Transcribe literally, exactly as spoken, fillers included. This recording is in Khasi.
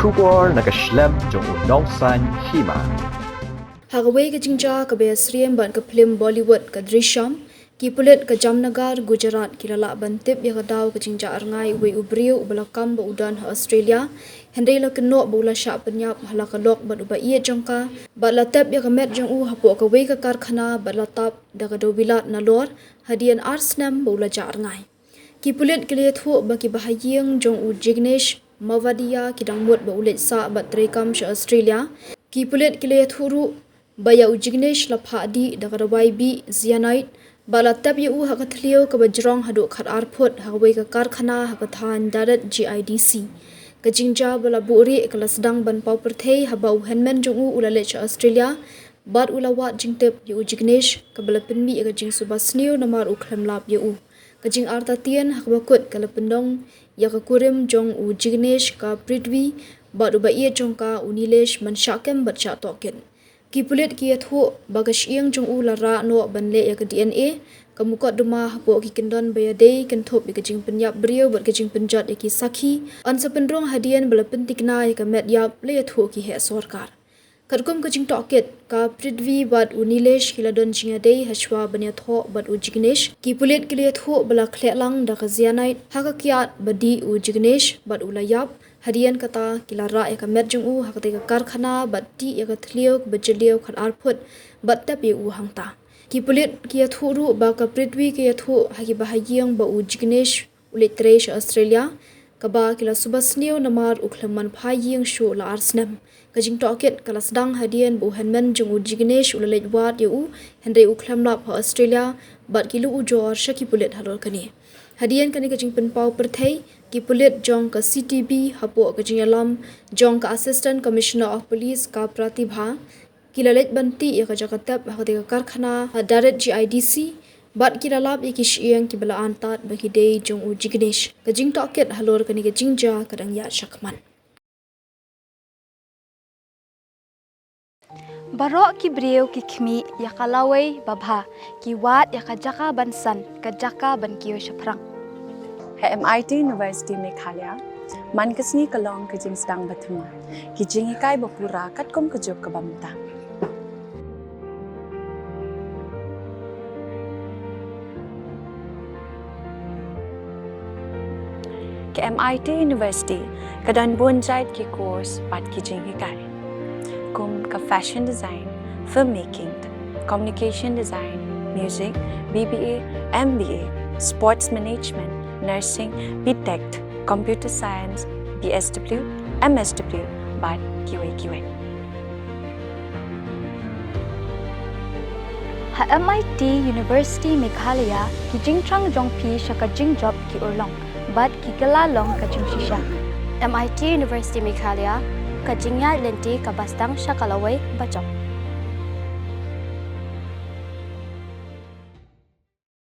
Khubor na ka shlem jong u Nongsaiñ Hima. Ha kawei ka jingjia kaba ïasyriem bad ka phlim Bollywood ka Drishyam, ki pulit ka Jamnagar, Gujarat ki la lah ban tip ïa ka daw ka jingjia rngai uwei u briew uba la kam ba u don ha Australia, hynrei la kynnoh ba u la shah pynïap ha la ka lok bad uba ïeit jong ka, bad la tep ïa ka met jong u hapoh kawei ka karkhana bad la tap da ka dewbilat nalor, hadien ar snem ba u la jah rngai. Ki pulit ki la ïathuh ba ki bahaïing jong u Jignesh Mavadia ki dang mut ba u leit sah bad treikam sha Australia. Ki pulit ki la ïathuh ruh ba ïa u Jignesh la phah dih da ka dawai bih cyanide, bad la tep ïa u ha ka thliew kaba jrong haduh khatar phut ha kawei ka karkhana ha ka thaiñ Darat G I D C. Ka jingjia ba la buhrieh ka la sdang ban paw pyrthei haba u hynmen jong u u la leit sha Australia, bad u la wad jingtip ïa u Jignesh, kaba la pynmih ïa ka jingsuba sniew namar u khlem lap ïa u. Ka jingartatien ha kaba kut ka la pyndonkam ïa ka kurim jong u Jignesh, ka Prithvi bad uba ïeit jong ka u Nilesh man shah kem bad shah tohkit. Ki pulit ki ïathuh ba ka shyieng jong u la rah noh ban leh ïa ka D N A, ka mukotduma hapoh ki kyndon ba ïadei kynthup ïa ka jingpynïap briew bad ka jingpynjot ïa ki sakhi, yn sa pynrung hadien ba la pynthikna ïa ka met ïap, la ïathuh ki heh sorkar. Katkum ka jingtohkit, ka Prithvi bad u Nilesh ki la don jingïadei hashwa ban ïathoh bad u Jignesh. Ki pulit ki la ïathuh ba la khleh lang da ka cyanide ha ka kyiad ba dih u Jignesh bad u la ïap. Hadien kata ki la rah ïa ka met jong u ha katei ka karkhana bad tih ïa ka thliew kaba jylliew khatar phut bad tep ïa u hangta. Ki pulit ki ïathuh ruh ba ka Prithvi ka ïathuh ha ki bahaïing ba u Jignesh u leit trei sha Australia, kaba ki la suba sniew namar u khlem man phai ïing shuh la ar snem. Ka jingtohkit ka la sdang hadien ba u hynmen jong u Jignesh u la leit wad ïa u, hynrei u khlem lap ha Australia, bad ki la ujor sha ki pulit halor kane. Hadien kane ka jingpynpaw pyrthei, ki pulit jong ka C T B hapoh ka jingïalam jong ka Assistant Commissioner of Police ka Pratibha, ki la leit ban tih ïa ka jaka tep ha katei ka karkhana ha Darat G I D C, bad ki la lap ïa ki shyieng kiba la antad ba ki dei jong u Jignesh. Ka jingtohkit halor kane ka jingjia ka dang ïaid shakhmat. Baroh ki briew ki khmih ïa ka lawei babha, ki wad ïa ka jaka ban san, ka jaka ban kiew shaphrang. Ha M I T University Meghalaya, man ka sngi ka long ka jingsdang bathymmai, ki jinghikai bapura katkum ka juk kaba mynta. Ka M I T University ka don bun jait ki course bad ki jinghikai, kum ka fashion design, filmmaking, communication design, music, B B A, M B A, sports management, nursing, B Tech, computer science, B S W, M S W, bad kiwei kiwei. Ha M I T University Meghalaya, ki jingthrang jong phi sha ka jingjop ki urlong bad ki kylla long ka jingshisha. M I T University Meghalaya, ka jingïaid lynti kaba sdang sha ka lawei bajop.